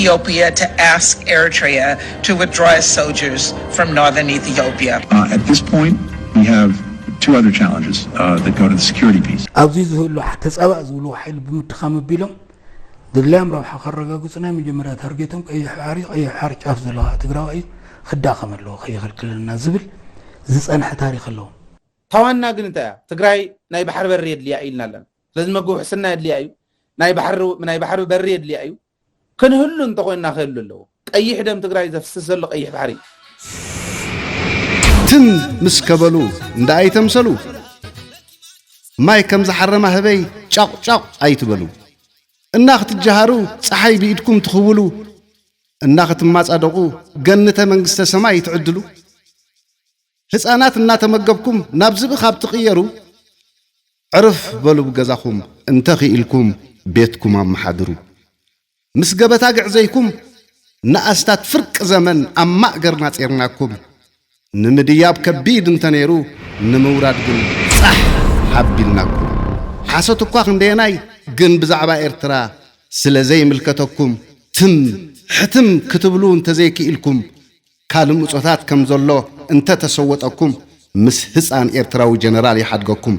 Ethiopia to ask Eritrea to withdraw its soldiers from northern Ethiopia. Uh, at this point, we have two other challenges uh, that go to the security piece. ኣብዚ ዝህሉ ተፃባእ ዝብልዎ ሓይሊ ብምድኻም ኣቢሎም ድላዮም ረብሓ ከረጋግፁ ናይ መጀመርያ ታርጌቶም ቀይሕ ባሕሪ ቀይሕ ባሕሪ ጫፍ ዘለዋ ትግራዋይ እዩ። ክዳኸም ኣለዎ ከይኽልክለና ዝብል ዝፀንሐ ታሪክ ኣለዎም። እታ ዋና ግን እንታይ እያ? ትግራይ ናይ ባሕሪ በሪ የድልያ እዩ ኢልና ኣለና። ስለዚ መግቢ ውሕስና የድልያ እዩ፣ ናይ ባሕሪ ናይ ባሕሪ በሪ የድልያ እዩ። ክንህሉ እንተኾይንና ክህሉ ኣለዎ። ቀይሕ ደም ትግራይ ዘፍስስ ዘሎ ቀይሕ ባሕሪ እዩ። ትም ምስ ከበሉ እንዳ ኣይተምሰሉ ማይ ከም ዝሓረማ ህበይ ጫቕ ጫቕ ኣይትበሉ። እና ክትጀሃሩ ፀሓይ ብኢድኩም ትኽውሉ፣ እና ክትማፃደቑ ገንተ መንግስተ ሰማይ ትዕድሉ። ህፃናት እናተመገብኩም ናብ ዝብኢ ካብ ትቕየሩ፣ ዕርፍ በሉ ብገዛኹም፣ እንተ ኽኢልኩም ቤትኩም ኣመሓድሩ። ምስ ገበታ ግዕዘይኩም ንኣስታት ፍርቂ ዘመን ኣብ ማእገርና ጼርናኩም። ንምድያብ ከቢድ እንተነይሩ፣ ንምውራድ ግን ጻሕ ኣቢልናኩም። ሓሶት እኳ ክንደየናይ ግን ብዛዕባ ኤርትራ ስለ ዘይምልከተኩም፣ ትም ሕትም ክትብሉ እንተዘይክኢልኩም፣ ካልእ ምጾታት ከም ዘሎ እንተ ተሰወጠኩም፣ ምስ ህጻን ኤርትራዊ ጀነራል ይሓድገኩም።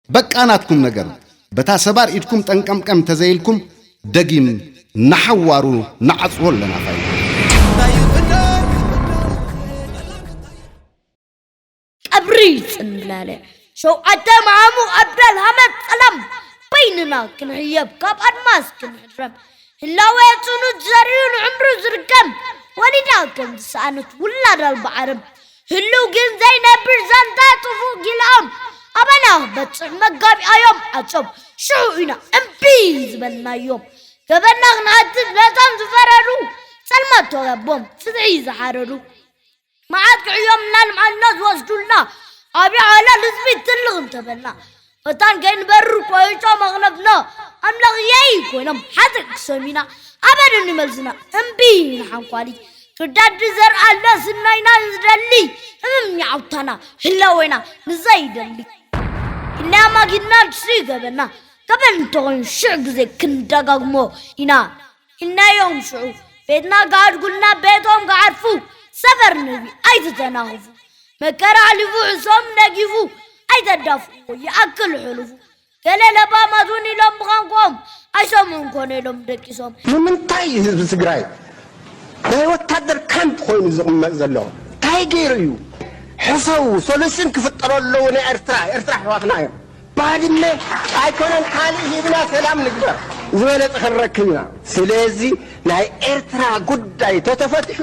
በቃ ናትኩም ነገር፣ በታ ሰባር ኢድኩም ጠንቀምቀም ተዘይልኩም፣ ደጊም ንሓዋሩ ንዓጽዎ ኣለና ፋይዳ። ቀብሪ ጽላለ ሸውዓተ መዓሙ ኣዳል ሃመት ጸላም በይንና ክንሕየብ ካብ ኣድማስ ክንሕረም ህላወ ጽኑት ዘርዩ ንዕምሩ ዝርገም ወሊዳ ከም ዝሰኣነት ውላድ ኣልባ ዓረብ ህልው ግን ዘይነብር ዛንታ ጥፉእ ጊልኣም ኣባና ክበጽሕ መጋቢኣዮም ዓጾም ሽዑ ኢና እምቢ ዝበልናዮም ገበና ክንሓትት ነቶም ዝፈረዱ ጸልማት ተጋቦም ፍትሒ ዝሓረዱ መዓት ክዕዮም እናልምዓልና ዝወስዱልና ኣብያ ዓላል ህዝቢ ትልቕ እንተበልና መታን ከይንበርር ቆይጮም ኣኽለፍና ኣምላኽ የይ ኮይኖም ሓጥእ ክሰሚና ኣበድኒ መልስና እምቢ ንሓንኳሊ ክዳዲ ዘርኣለ ስናይና ንዝደሊ እምም ይዓውታና ህላወይና ንዘይደሊ ኢልና ማጊድና ድሱ ይገበና ገበን እንተኾይኑ ሽዕ ግዜ ክንደጋግሞ ኢና ኢልናዮም ሽዑ ቤትና ክኣድጉልና ቤቶም ክዓርፉ ሰፈር ንህቢ ኣይትተናኽፉ መከራ ኣሕሊፉ ሕሶም ነጊፉ ኣይተዳፍእዎ ይኣክል ሕሉፉ ገለ ለባማት እውን ኢሎም ብዃንቋኦም ኣይሰምዑን ኮነ ኢሎም ደቂሶም። ንምንታይ እዩ ህዝቢ ትግራይ ናይ ወታደር ካምፕ ኮይኑ ዝቕመጥ ዘሎ? እንታይ ገይሩ እዩ? ሕሰቡ፣ ሶሉሽን ክፍጠሩ ኣለዎ ናይ ኤርትራ፣ ኤርትራ ኣሕዋትና እዮም። ባድመ ኣይኮነን ካልእ ሂብና ሰላም ንግበር ዝበለጸ ክንረክብ ኢና። ስለዚ ናይ ኤርትራ ጉዳይ ተተፈትሑ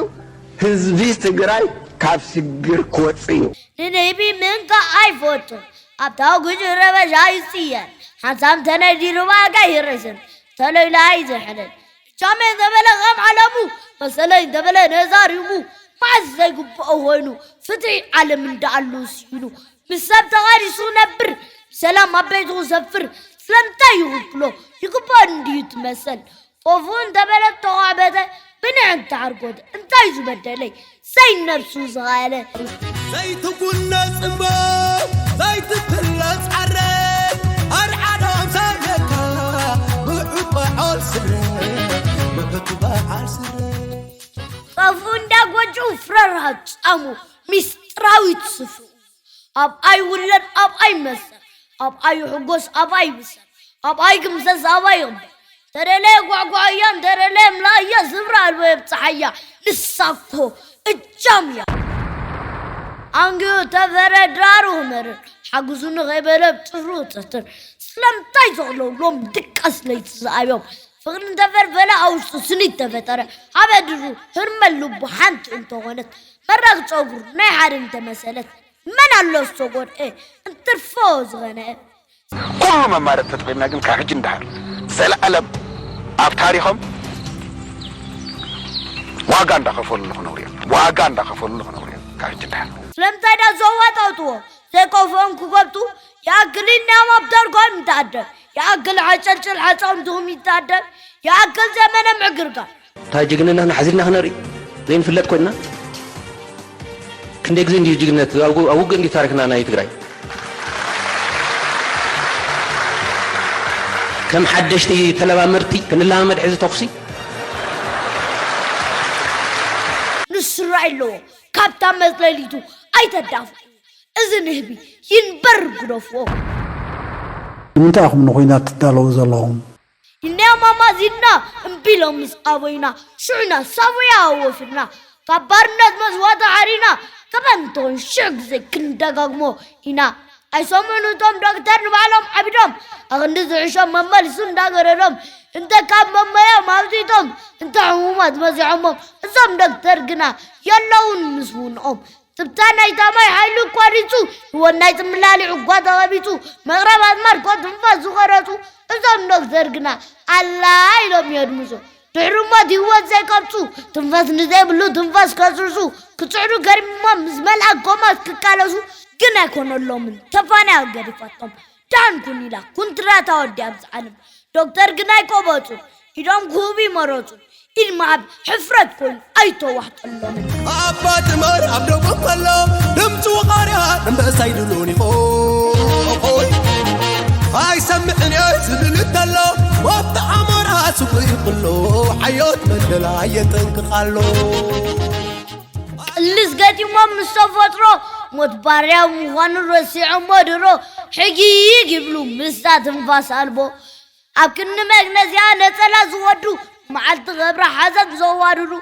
ህዝቢ ትግራይ ካብ ሽግር ክወጽእ እዩ። ንንህቢ ምእንጋእ ኣይፈቱን ኣብታ ጉጅ ረበሻ ይጽየን ሓንሳም ተነዲሩ ባጋ ይርእስን ተለይሉ ኣይዝሕልን ቻሜ እንተበለ ከም ዓለሙ መሰለይ እንተበለ ነዛሪሙ መዓስ ዘይግብኦ ኮይኑ ፍትሒ ዓለም እንዳኣሉ ስኢኑ ምስ ሰብ ተቓዲሱ ክነብር ብሰላም ኣብ ቤቱ ክሰፍር ስለምንታይ ይኽልክሎ ይግብኦ እንድዩ ትመሰል ጦፉ እንተበለ ተዃዕበተ ብንዕን ተዓርጎተ እንታይ ዝበደለይ ዘይነብሱ ዝኻለ ዘይትጉነጽ እምባ ዘይትፍለጽ ዓረ ኣርዓዶም ዘብለካ ብዕቋዖል ስረ ብዕቋዓል ስረ ጦፉ እንዳጎጆ ፍረራ ጫሙ ሚስጥራዊት ስፍሩ ኣብኣ ይውለድ ኣብኣ ይመሰል ኣብኣ ይሕጎስ ኣብኣ ይብሰል ኣብኣ ይግምሰስ ኣብኣ ይቕበር ተደለየ ጓዕጓዕያ እንተደለየ ምላእያ ስፍራ ኣልቦ የብፅሓያ ንሳ እኮ እጃም እያ ኣንጊኡ ተፈረ ድራሩ ክመርር ሓግዙ ንኸይበለ ብፅፍሩ ክተትር ስለምንታይ ዘቕለውሎም ድቃስ ለይቲ ዝኣብዮም ፍቕሪ እንተፈልፈለ ኣብ ውሽጡ ስኒት ተፈጠረ ኣበድሩ ህርመት ልቡ ሓንቲ እንተኾነት መራኽ ጨጉሩ ናይ ሓደ እንተመሰለት መን ኣሎ ዝተጎድኤ እንትርፎ ዝቐንኤ ኩሉ መማረፂ ተጠቒምና ግን ካብ ሕጂ ንደሓር ዘለኣለም ኣብ ታሪኾም ዋጋ እንዳኸፈሉ ንኽነብሩ እዮም ዋጋ እንዳኸፈሉ ንኽነብሩ እዮም ካብ ሕጂ ንደሓር ስለምንታይ ዳ ዘዋጣውጥዎ ዘይከፍኦም ክጎብጡ ይኣክል ኢልናዮም ኣብ ደርጎም ይተኣደብ ይኣክል ሓጨልጭል ሓፃውንትኹም ይተኣደብ ይኣክል ዘመነ ምዕግርጋር እታ ጅግንነትና ሓዚልና ክነርኢ ዘይንፍለጥ ኮይንና ክንደይ ግዜ እንድዩ ጅግነት ኣብ ውግእ እንድዩ ታሪክና ናይ ትግራይ ከም ሓደሽቲ ተለማመድቲ ክንለማመድ ሕዚ ተኹሲ። ንስራይ ኣለዎ ካብታ መጽለሊቱ ኣይተዳፍኡ። እዚ ንህቢ ይንበር ግደፍዎ። ንምንታይ ኢኹም ንኹናት ትዳለዉ ዘለኹም? ይንያ ማማ ዚድና እምቢ ኢሎም ምስ ኣበዩና ሽዑና ሳቦያ ወፊርና ካብ ባርነት መስዋእቲ ሓሪና። ከመንቶን ሽዕ ግዜ ክንደጋግሞ ኢና። ኣይሰምዑን እቶም ዶክተር ንባዕሎም ዓቢዶም ኣኽንዲ ዝሕሾም መመልሱ እንዳገረዶም እንተ ካብ መመያም ኣውፂቶም እንተ ሕሙማት መዚዖሞም እዞም ዶክተር ግና የለውን ምስ ውንኦም። ትብታ ናይ ታማይ ሓይሉ ኳሪጹ ህይወት ናይ ጽምላሊ ዕጓ ተቐቢጹ መቕረብ ኣዝማድ ኮ ትንፋስ ዝቐረጹ እዞም ዶክተር ግና ኣላ ኢሎም የድምጹ። ድሕሪ ሞት ህይወት ዘይቀብጹ ትንፋስ ንዘይብሉ ትንፋስ ከስርሱ ክጽዕሩ ገሪሞም ምስ መልኣክ ኮማት ክቃለሱ ግን ኣይኮነሎምን ተፋንያ ገዲፋቶም። ዳን ኩን ኢላ ኩንትራታ ወዲ ኣብዚ ዓለም ዶክተር ግን ኣይቆበጹ ኢዶም ክህቡ ይመረጹ። ኢድ ምሃብ ሕፍረት ኮይኑ ኣይተዋሕጠሎምን። ኣባ ትመር ኣብ ደቡብ ከሎ ድምፂ ወቓርያ እምበእስ ኣይድሉን ይኾን ኣይሰምዕን እየ ዝብል እንተሎ ወፍቲ ዓሞራ ስጉ ይኽሎ ሓዮት መደላ የጠንቅቕ ኣሎ። ቅልስ ገጢሞም ምስ ተፈጥሮ ሞት ባርያ ምዃኑ ረሲዖሞ ድሮ ሕጊግ ይብሉ ምስታ ትንፋስ ኣልቦ ኣብ ክንዲ መግነዚኣ ነጸላ ዝወዱ መዓልቲ ገብረ ሓዘን ዘዋድዱ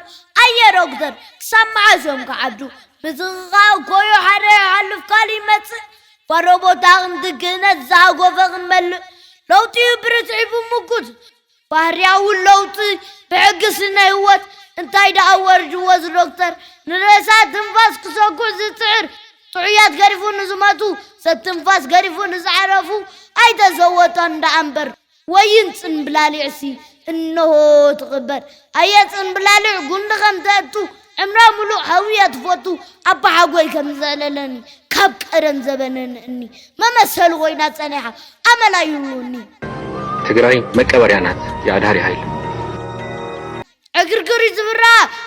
ኣየ ዶክተር ክሳብ መዓስ እዮም ክዓብዱ ምትኽኻእ እኮዩ ሓደ ይሓልፍ ካልእ ይመጽእ ባዶ ቦታ ክንዲ ክህነት ዝሃጎፈ ክንመልእ ለውጢ እዩ ብርትዒ ብምጉት ባህርያዊ ለውጢ ብሕጊ ስነ ህይወት እንታይ ደኣ ወርድዎ እዚ ዶክተር ንሬሳ ትንፋስ ክሰኩዕ ዝጽዕር ጥዑያት ገሪፉ ንዝመቱ ሰብ ትንፋስ ገሪፉ ንዝዓረፉ ኣይተዘወቶን ደኣ እምበር ወይን ጽንብላሊዕሲ እንሆ ትቕበር ኣየ ጽንብላሊዕ ጉንዲ ከም ተእቱ ዕምራ ሙሉእ ሃውያ ትፈቱ ኣባሓጎይ ከም ዘዕለለኒ ካብ ቀደም ዘበነ ንእኒ መመሰሊ ኮይና ጸኒሓ ኣመል ኣይብሉኒ። ትግራይ መቀበሪያ ናት የአድሃሪ ኃይል። ዕግርግር ዝብራ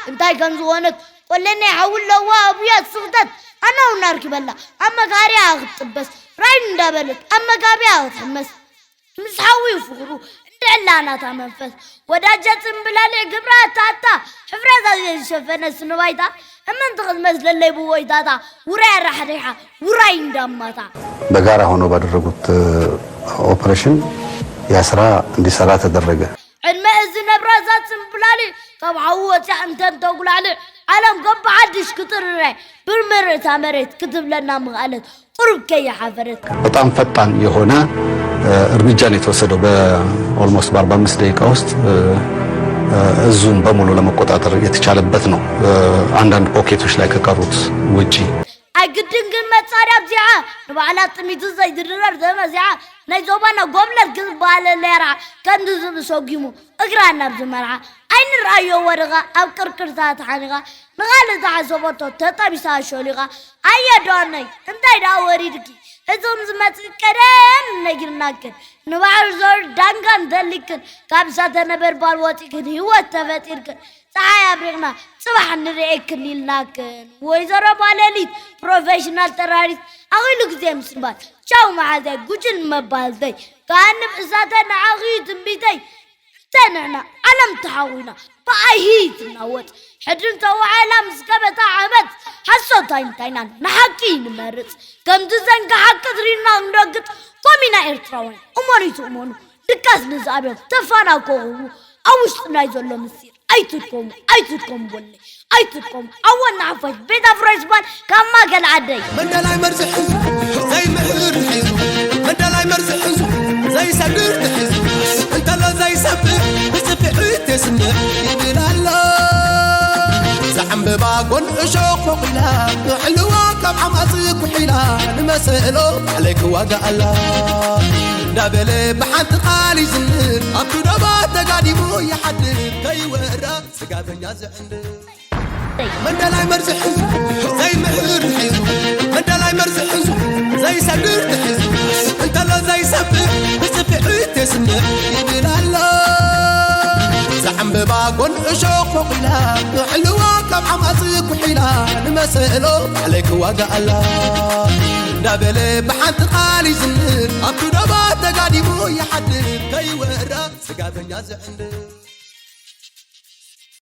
እንታይ ከም ዝኾነት ቆለናይ ሓዊ ኣለዋ ኣብያ ስኽተት ኣናው ናርኪ በላ ኣብ መጋርያ ክትጥበስ ራይን እንዳበለት ኣብ መጋብያ ክትሕመስ ምስ ሓዊ ፍቕሩ እንድዕላ ናታ መንፈስ ወዳጀ ጽምብላሊዕ ግብራ ኣታታ ሕፍረታ ዝሸፈነ ስንባይታ እምንቲ ክትመስለለይ ብወይታታ ውራይ ኣራሕሪሓ ውራይ እንዳማታ በጋራ ሆኖ ባደረጉት ኦፕሬሽን ያ ስራ እንዲሰራ ተደረገ። ዕድመ እዚ ነብራ እዛ ጽምብላሊዕ ካብ ሓዊ ወፂኣ እንተንተጉላዕልዕ ዓለም ከም ብሓድሽ ክጥርራይ ብርምር እታ መሬት ክትብለና ምኽኣለት ቁሩብ ከይሓፈረት። በጣም ፈጣን የሆነ እርምጃ ነው የተወሰደው። በ almost በአርባ አምስት ደቂቃ ውስጥ እዙን በሙሉ ለመቆጣጠር የተቻለበት ነው። አንዳንድ ፖኬቶች ላይ ከቀሩት ውጪ። ኣይግድን ግን መጻርያ ኣብዚሓ ንባዕላ ጥሚቱ ዘይትድረር ተመዚሓ ናይ ዞባና ጎብለል ክትበሃለለ ርሓ ከምዚ ዝብል ሰጒሙ እግራ ናብ ዝመርሓ ኣይንርኣዮ ወድቓ ኣብ ቅርቅርታ ተሓኒቓ ንኻልእ ዝሓሰበቶ ተጠቢሳ ሾሊቓ ኣየ ዶነይ እንታይ ደኣ ወሪድኪ እዚ ከም ዝመጽእ ቀደም ነጊርናክን ንባሕሪ ዞር ዳንጋ እንተሊክን ካብ እሳተ ነበልባል ወጺእክን ህይወት ተፈጢርክን ጸሓይ ኣብሪቕና ጽባሕ ንርእየክን ኢልናክን ወይዘሮ ማለሊት ፕሮፌሽናል ተራሪት ኣኺሉ ግዜ ምስንባል ቻው መሓዘይ ጉጅል መባልተይ ከሃንብ እሳተ ንዓኺ ትንቢተይ እንተ ንሕና ዓለም ተሓዊና ብኣይሂ ትናወጥ ሕድሪ እንተወዓላ ምስ ገበታ ዓመት ሓሶት ኣይንታይናን ንሓቂ ንመርጽ ከምቲ ዘንጋ ሓቂ ትሪና ክንረግጥ ኮሚና ኤርትራውያን እመኑ ይትእመኑ ድቃስ ንዝኣብዮም ተፋና ኮኸቡ ኣብ ውሽጥና እዩ ዘሎ ምስጢር ኣይትድከሙ ኣይትድከሙ ወለይ ኣይትድከሙ ኣብ ወና ሓፋሽ ቤት ኣፍራይስ ባል ካብ ማእከል ዓደይ መንደላይ መርዚ ሕዙ ዘይምሕር ሕዙ መንደላይ መርዚ ሕዙ ዘይሰግር ትሕዙ እንተሎ ዘይሰብር ብፅፍዒት የስምዕ ይብል ኣሎ ዘዕምብባ ጎን እሾኽ ፎቒላ ንሕልዋ ካብ ዓማፂ ኩሒላ ንመሰሎ ዓለይ ክዋጋኣላ እንዳበለ ብሓንቲ ቃል ይዝምር ኣብቲ ዶባ ተጋዲሙ ይሓድር ከይወራ ስጋበኛ ዘዕንድር መንደላይ መርዚ ሕዙ ዘይምሕር ሕዙ መንደላይ መርዚ ሕዙ ዘይሰግር ትሕዙ እንተሎ ዘይሰብር ብፅፍዒት የስምዕ ይብል ኣሎ ዘዕምብባ ጎን እሾኽ ፎቒላ ንሕልዋ ካብ ዓማፂ ኩሒላ ንመሰሎ ዓለይ ክዋጋኣላ እንዳበለ ብሓንቲ ቃል ይዝምር ኣብቲ ዶባ ተጋዲሙ ይሓድር ከይወ ኣበኛ ዝዕንድ